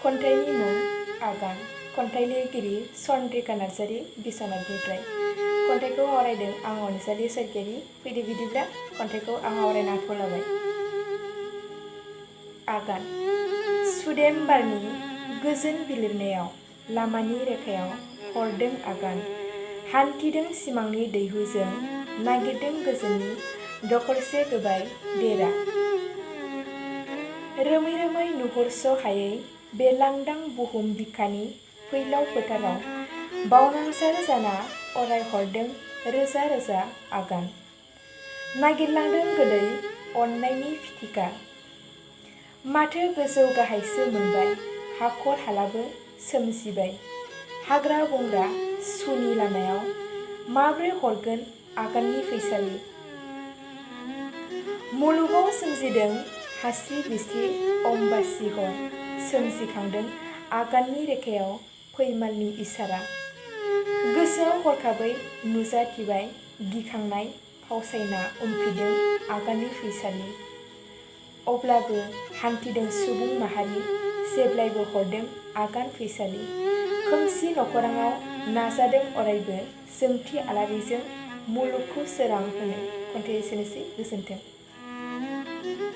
खन्थाइनि मुं आगान। खन्थाइ लिरगिरि चन्द्रिका नार्जारि बिश्वनाथनिफ्राय। खन्थाइखौ आवरायदों आं अनसालि सरगियारि। फैदो बिदिब्ला खन्थाइखौ आं आवरायनो आखायाव लाबाय। आगान। सुदेम बारनि गोजोन बिलिरनायाव लामानि रेखायाव हरदों आगान। हान्थिदों सिमांनि दैहुजों नागिरदों गोजोननि दखरसे गोबाय देरा। रोमै रोमै नुहुरस' हायै बे लांदां बुहुम बिखानि फैलाव फोथाराव बावनांसार जाना अराय हरदों रोजा रोजा आगान। नागिरलांदों गोदै अननायनि फिथिखा। माथो गोजौ गाहायसो मोनबाय हाखर हालाबो सोमजिबाय। हाग्रा बंग्रा सुनि लामायाव माब्रै हरगोन आगाननि फैसालि। मुलुगाव सोमजिदों हास्रि बिस्रि अम्बासि हर। सोमजिखांदों आगाननि रेखायाव फैमालनि इसारा। गोसोआव हरखाबै नुजाथिबाय गिखांनाय फावसायना उमफिदों आगाननि फैसालि। अब्लाबो हान्थिदों सुबुं माहारि जेब्लायबो हरदों आगान फैसालि। खोमसि नखराङाव नाजादों अरायबो जोंथि आलारिजों मुलुगखौ सोरां होनो। खन्थाइ एसेनोसै, गोजोन्थों।